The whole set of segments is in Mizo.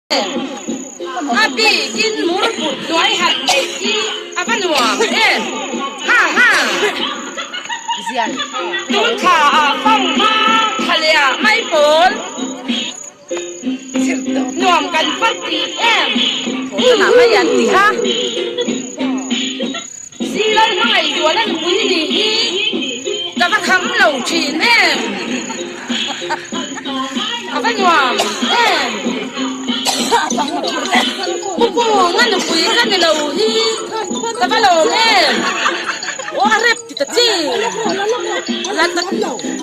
A bikin mur put hnuai han neih hi a va nuam em! Ha ha! Tun thla ah fang hma thla leh ah mai pawl nuam kan va ti em! Silal hmangaih zual a nupui ni hi ka va kham lo thin em! A va nuam em! Pu Kung a nupui ka ni lo hi ka va lawm em! Aw a rep ti ta chi!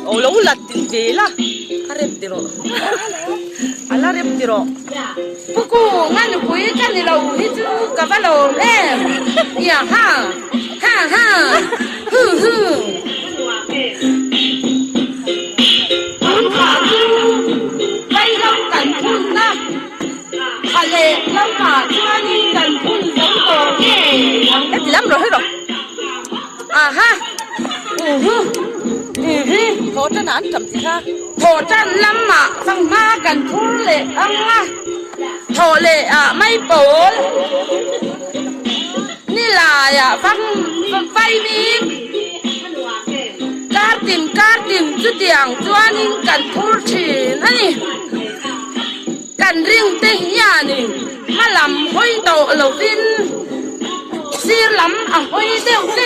Aw lo lat ti ve la a rep ti rawh a la rep ti rawh. Pu Kung a nupui ka ni lo hi chu ka va lawm em! Ia ha! Ha ha! Hu hu! Tun thah chu vaihlo kan phunna tha leh lamah chuanin kan phun zo tawh ngei ang. Heti lam rawh hi rawh. Aha! Uhu! Uhu! Thaw tan ah an tam chi kha. Thaw tan lamah fanghma kan phur leh ang a, thaw leh ah mai pawl ni laiah fang vai bik. Kar tin kar tin chutiang chuanin kan phur thin a ni. Kan ringte hianin hma lam hawi tawh lovin sir lam a hawi deuh deuh.